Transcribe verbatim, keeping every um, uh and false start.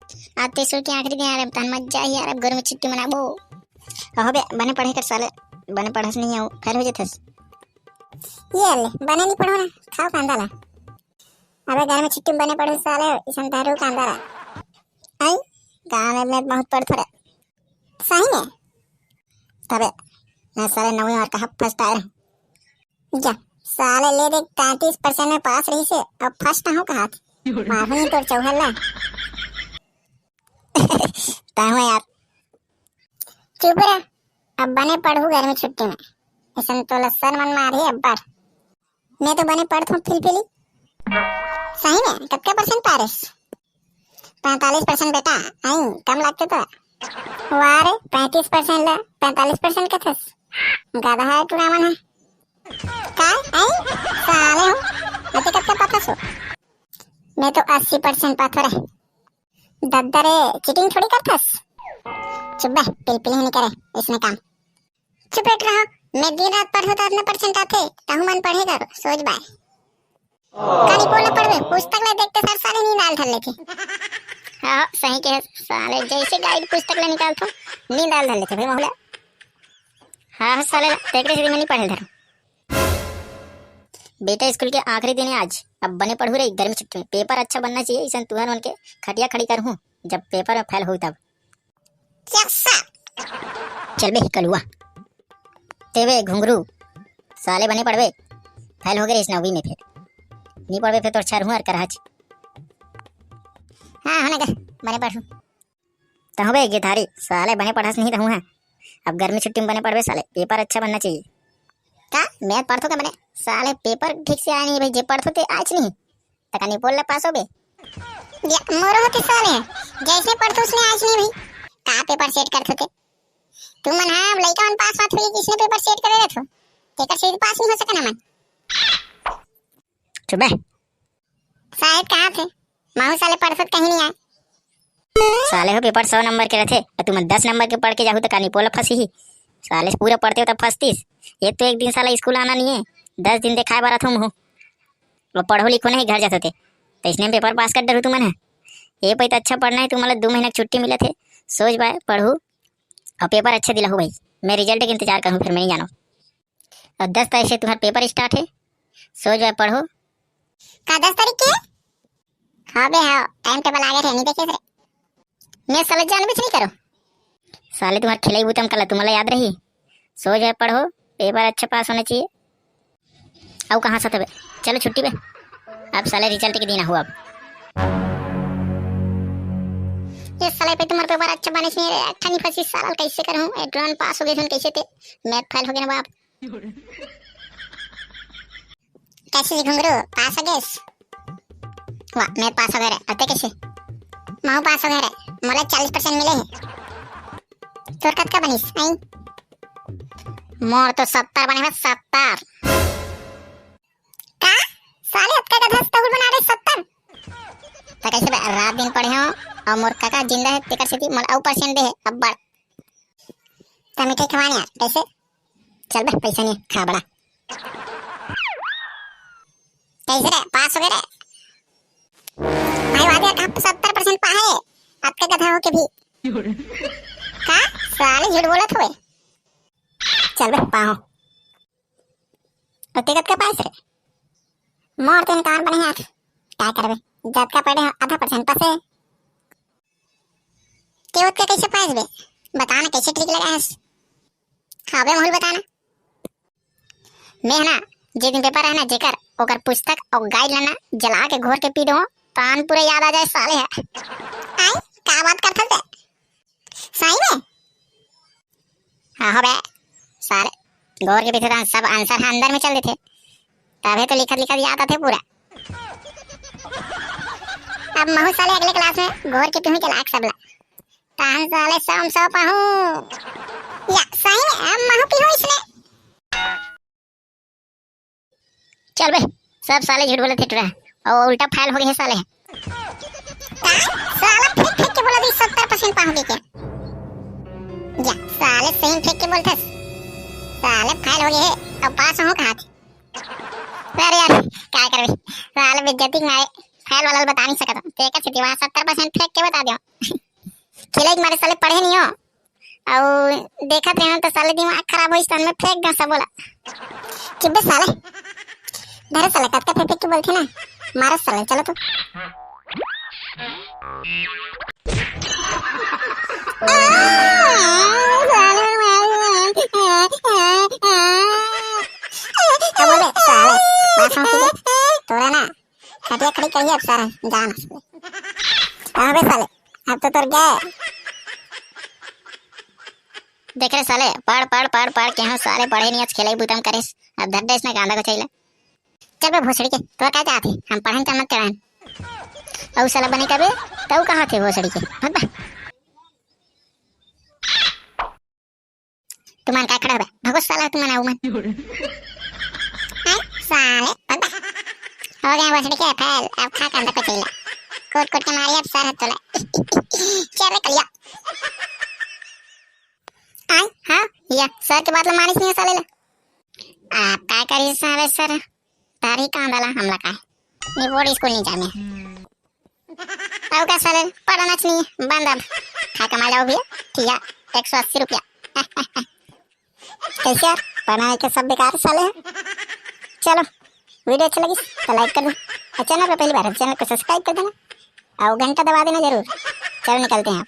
आज तो स्कूल के आखिरी दिन यार, अब तहन मजा ही यार, अब गर्मी छुट्टी मनाबो। अहो बे, बने पढ़े कर साले, बने पढ़स नहीं हो, फेल हो जथस। ये ले, बने नहीं पढ़ो ना, खाओ कांदा ला। अबे गर्मी छुट्टी में बने पढ़ो साले, इसन दारू कांदा ला। आई, गाँव में मैं बहुत पढ़ थोड़े। सही में? तबे, मैं साले नौवीं और कहा फर्स्ट आए रहूं। जा, साले ले देख, तैंतीस परसेंट में पास रही से, अब फर्स्ट हूँ कहा थी। मारू नहीं तोर चौहल्ला। ताहू यार। चुप रह, अब बने पढ़ू गर्मी छुट्टी में। ऐसन तो लस्सन मन मारी अब्बड़। मैं तो बने पढ़थों फिलफिली। सही में, कतका परसेंट पारेस? पैंतालीस परसेंट बेटा, आई, कम लागते तो। वाह रे, पैंतीस परसेंट ला, पैंतालीस परसेंट कथस? गधा है टूरा मन है। का? आई, साले हो, मैं तो कतका पाथस हो? मैं तो अस्सी परसेंट पाथो रे। दद्दा रे, चीटिंग थोड़ी करथस। चुप बे, पिलपिल ही नहीं करे, इसने काम। चुप बैठ रहो, मैं दिन रात पढ़ो तो अतना परसेंट आथे, तहु मन पढ़े करो, सोच बाय। का निपोल पढ़बे, पुस्तक ला देखते सर साले नींद आल धर लेथे। हाँ, हाँ, सही कहे साले, जैसे गाइड पुस्तक ला निकालथो, नींद आल धर लेथे भाई महुला। हाँ, हाँ, साले ला, तेकरे से मैं नहीं पढ़े धरो। बेटा, स्कूल के आखिरी दिन है आज, अब बने पढ़ू रे, गर्मी छुट्टी में पेपर अच्छा बनना चाहिए, इसन तुहर मन के खटिया खड़ी करहूँ, जब पेपर में फेल होई तब। Yes sir. चल बे कलुआ। तेबे घुंगरू, साले बने पढ़बे, फेल हो गए रे इस नौवीं में फिर। नहीं पढ़बे फिर तोर छरहूँ और करहच। हाँ, होने का, बने पढ़ू। तहु बे गिधारी, साले बने पढ़स नहीं तहु है। अब गर्मी छुट्टी में बने पढ़बे साले, पेपर अच्छा बनना चाहिए। का? मैं पढ़थो का बने? साले पेपर ठीक से आए नहीं भाई, जे पढ़थो ते आज नहीं। तका निपोल ला पास हो बे। या, मोरो होते साले हैं। जैसे पढ़थो उसने आज नहीं भाई। का पेपर सेट करथो ते? तुमन हाँ, लइका मन पास बात हुई, किसने पेपर सेट करे रहथो? तेकर से पास नहीं हो सके ना मन। चुप बे। शायद कहाँ थे? महू साले पढ़थो कहीं नहीं आए। साले हो पेपर सौ नंबर के रहथे, और तुम दस नंबर के पढ़ के जाहू तो का निपोल फंसी ही। साले पूरा पढ़ते हो तब फंसतीस। ये तो एक दिन साला स्कूल आना नहीं है, दस दिन दिखाए बार तुम हो। वो पढ़ो लिखो नहीं घर जाते थे, तो इसने पेपर पास कर डरू तुमन है। ये पे तो अच्छा पढ़ना है, तुम्हारा दो महीना की छुट्टी मिले थे, सोच बाय पढ़ू और पेपर अच्छा दिलाहू भाई। मैं रिजल्ट के इंतजार करूँ फिर मैं नहीं जानो। और दस तारीख से तुम्हारा पेपर स्टार्ट है, सोच बाय पढ़ो। का दस तारीख के? हाँ बे हाँ, टाइम टेबल आगे रहे, नहीं देखे थे। मैं साले जान भी नहीं करो। साले तुम्हारे खिलाई बूतम कला तुम्हारा याद रही। सो जाए पढ़ो, पेपर अच्छा पास होना चाहिए। आओ कहाँ से तबे, चलो छुट्टी बे। अब साले रिजल्ट के दिन हुआ अब। ये साले पे तुम्हारे पेपर अच्छा बने से अच्छा नहीं फंसी साला, कैसे करूँ? एड्रॉन पास हो गए थे कैसे थे, मैथ फेल हो गए ना बाप। कैसे जी घुंगरू, पास हो गेस? वाह, मैं पास हो गए रे। अते कैसे? महू पास हो गए रे। मोला चालीस परसेंट मिले हे। तोर कतका बनिस? आई? मोर तो सत्तर बने बस, सत्तर। का? साले अतका गधा तहुल बना रहे सत्तर? तो कैसे बे, रात दिन पढ़े हो और मोर काका जिंदा है, तेकर सेती मोला अउ परसेंट दे है, अब्बड़। त मिठाई खवान यार, कैसे? चल बे, पैसा नहीं, खा बड़ा। कैसे रे, पास हो गए रे? भाई वादे, कहाँ सत्तर परसेंट पा है, अतका गधा हो के भी। का? साले झूठ बोलत हुए। चल बे, पाहो। अउ ते कतका पाइस रे? मोर तो इनकार बने हाथ। का करबे? जतका पढ़े हो, आधा परसेंट पास है। ते ओतका कैसे पाइस बे? बता ना, कैसे ट्रिक लगाए हस? हाँ बे, मोहल बता ना। मैं है ना, जे दिन पेपर है ना, जेकर, ओकर पुस्तक और गाइड ला ना, जला के घोर के पी दो, तान पूरा याद आ जाए साले है। आई, का बात करथस बे? सही में? हाँ हो बे, सारे घोर के पीथे तहन सब आंसर ह अंदर में चल देथे, तभे तो लिखत लिखत याद आथे पूरा। अब महू साले अगले क्लास में घोर के पीहूं के लाग सबला, तहन साले सौ में सौ पाहूं। या सही में अब महू पीहूं इसने। चल बे, सब साले झूठ बोलत हे टुरा, अउ उल्टा फेल हो गए हे साले। का? साला फेंक फेंक के बोला दी सत्तर परसेंट पाहूं के क्या? जा, साले सही फेंक के बोलथस। साले फेल हो गए हे, अब पास हो कहा थे? अरे यार, का करबे? साले बेइज्जती के मारे फेल वाला बता नहीं सकत। तेकर सेती वहाँ सत्तर परसेंट फेंक के बता दियो। तेक मारे साले पढ़े नहीं हो। अउ देखत रहे तो साले दिमाग खराब होइस, तन में फेंक दे सबो ला। चुप बे साले। धरे साले, कतका फेंक फेंक के बोलथे ना। मारो साले, चलो तो। अब बोले साले, बात सुन के तोरा ना खटिया खड़ी करिए अब सारा जान। हाँ बे साले, अब तो तोर गए। देख रे साले, पढ़ पढ़ पढ़ पढ़ के हम सारे पढ़े नहीं, आज खेले बुतम करेस। अब धर दे इसने गांदा को चाहिए। चल बे भोसड़ी के, तोर का चाहत है? हम पढ़न चाहत चढ़ान। अउ साला बने कबे, तउ कहाँ थे भोसड़ी के? हट बे। तुमन का खड़ा बे? भगो साला तुमन आउ मन। हैं? साले, हट बे। हो गया भोसड़ी के फेल, अब खा के अंदर को चाहिए। कोट कोट के मारिए अब सर हथ तोला। चल रे कलिया। आय, हाँ, या सर के बात ला मानिस नहीं साले ला। आप काय करिस साले सर? तारी कांदा ला हमला काय? नहीं बोर्ड स्कूल नहीं जाने। अब का साले, पढ़ना चाहिए, बंद अब। खा कमा जाओ भैया, ठीक है, एक सौ अस्सी रुपया। कैसे यार, पढ़ना है क्या, सब बेकार साले हैं। चलो, वीडियो अच्छा लगी तो लाइक कर दो, और चैनल पर पहली बार है तो चैनल को सब्सक्राइब कर देना, और घंटा दबा देना जरूर। चलो निकलते हैं आप।